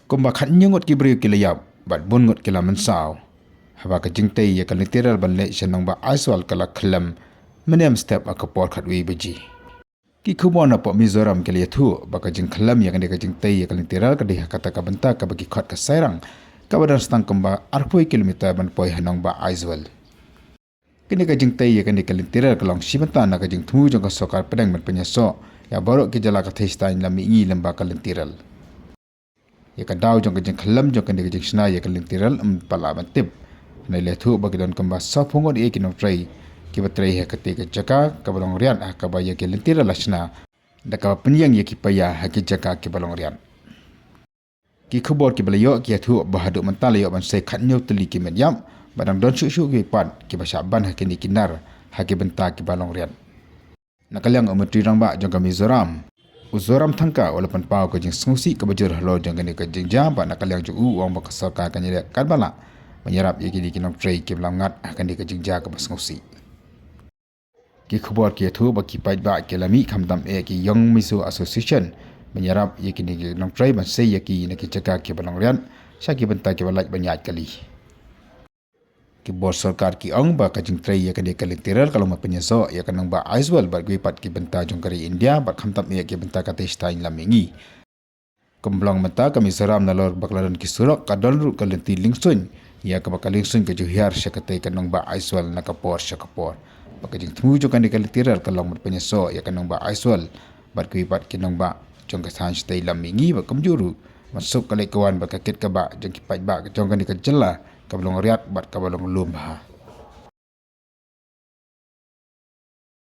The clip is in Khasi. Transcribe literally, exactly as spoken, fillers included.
Kumba khatnyiangut ki briew ki la ïap bad bun ngut ki la mynsaw haba ka jingtei ïa ka lynti rel ban leit sha nongbah Aizawl ka la khlem mynne mynstep ha ka por khatwei baje. Ki khubor na pdeng Mizoram ki la ïathuh ba ka jingkhlem ïa kane ka jingtei ïa ka lynti rel ka dei ha kata ka bynta kaba ki khot ka Sairang, kaba don tang kumba arphew kilometer ban poi ha nongbah Aizawl. Kane ka jingtei ïa kane ka lynti rel ka long shi bynta na ka jingthmu jong ka sorkar pdeng ban pynïasoh ïa baroh ki jylla ka thei shtaiñ lam mihngi lyngba ka lynti rel. Ïa ka daw jong ka jingkhlem jong kane ka jingshna ïa ka lynti rel ym pat lah ban tip. Hynrei la ïathuh ba ki don kumba sawphew ngut ïa ki nongtrei kiba trei ha kata ka jaka kaba long riat ha kaba ïa ka lynti rel la shna da kaba pynïeng ïa ki paia ha ki jaka kiba long riat. Ki khubor kiba la ïoh ki ïathuh ba haduh mynta la ïoh ban sei khathynñiew tylli ki met ïap bad dang don shuh shuh kiwei pat kiba shah ban ha kine ki nar ha ki bynta kiba long riat. Na ka liang u Myntri Rangbah jong ka Mizoram, u Zoramthanga, u la pynpaw ka jingsngewsih kaba jur halor jong kane ka jingjia bad na ka liang jong u u ong ba ka sorkar kan ïaleh katba lah ban ïarap ïa kine ki nongtrei kiba lam ngat ha kane ka jingjia kaba sngewsih. Ki khubor ki ïathuh ba ki paidbah ki la mih khamtam eh ki Young Mizo Association ban ïarap ïa kine ki nongtrei ban sei ïa ki na ki jaka kiba long riat sha ki bynta kiba lait ban ïaid kali. Ki bor sorkar ki ong ba ka jingtrei ïa kane ka lynti rel ka long ban pynïasoh ïa ka nongbah Aizawl bad kiwei pat ki bynta jong ka ri India bad khamtam eh ki bynta ka thei shtaiñ lam mihngi. Kumba long mynta ka Mizoram nalor ba ka la don ki surok ka don ruh ka lynti liengsuiñ ïa kaba ka liengsuiñ ka ju hiar sha katei ka nongbah Aizawl na ka por sha ka por. Ba ka jingthmu jong kane ka lynti rel ka long ban pynïasoh ïa ka nongbah Aizawl bad kiwei pat ki nongbah jong ka thaiñ shatei lam mihngi bad kumjuh ruh ban suk ka leit ka wan bad ka kit ka bah jong ki paidbah jong kane ka jylla kaba long riat bad kaba long lum bha.